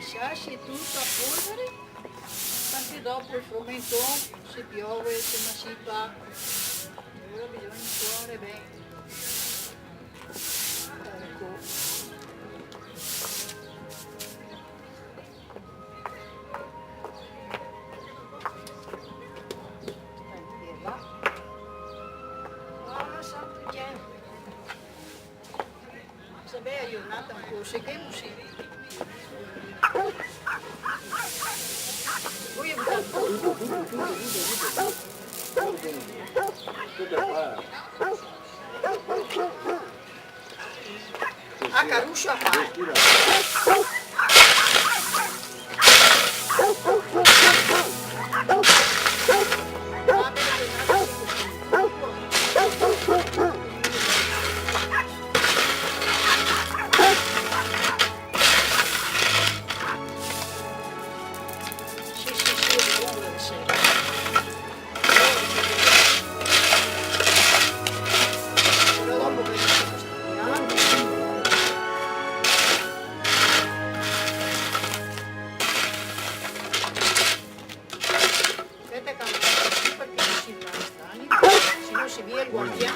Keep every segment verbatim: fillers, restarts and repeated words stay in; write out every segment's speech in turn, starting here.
Sciasci tuto a polvare, parché dopo el fromenton se piove, se masipa. Alora bisogna suare ben. Eco. Tranquila. Ah, santo cielo. Sabè, a giornata ancora, se che no si. Voi un po'. A caruso a fare. Sì, sì, sì, è buono, sì. Speta che parché no se va strani, se no se vien el guardian.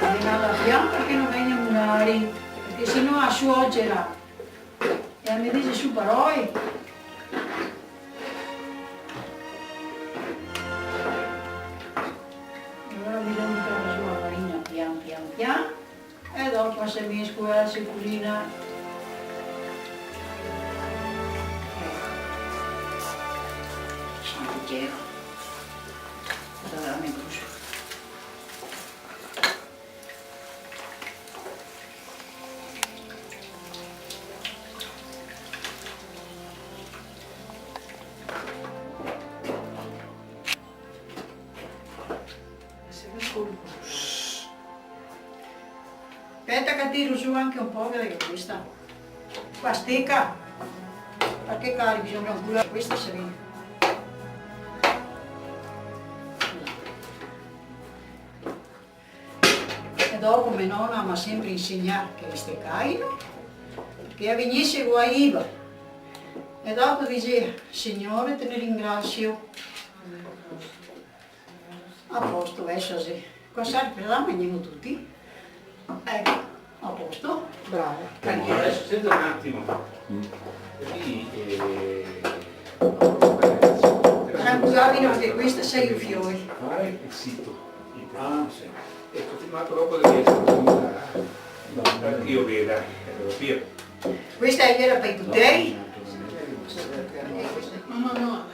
Menala pian parché no vegna a murare, parché se no a suocera e a me dixe su parole. E alora bisogna butar su a farina pian, pian, pian. E dopo se mescola, se culina. Eh. Santo cielo. Sta veramente cusì. Speta che tiro su anca un poco de questa. Qua steca. Parché cari, bisogna ancora questa, se vede. E dopo me nona m'ha sempre insegnà che le stecaino, che a vegnese guaiva. E dopo dixe: "Signore, te ne ringrazio." A posto, deso sì. Qua serve, la magnemo tuti. Eco, a posto. Brava. Tranquila. Adeso senta un atimo. Cusì, eh, tranquilizate che questa xe i fioi. Fare e zito. Ah, sì. Eco, ti ma proprio de questa, no, io vedo, eh, capito? Questa iera par i putei. No, no, no.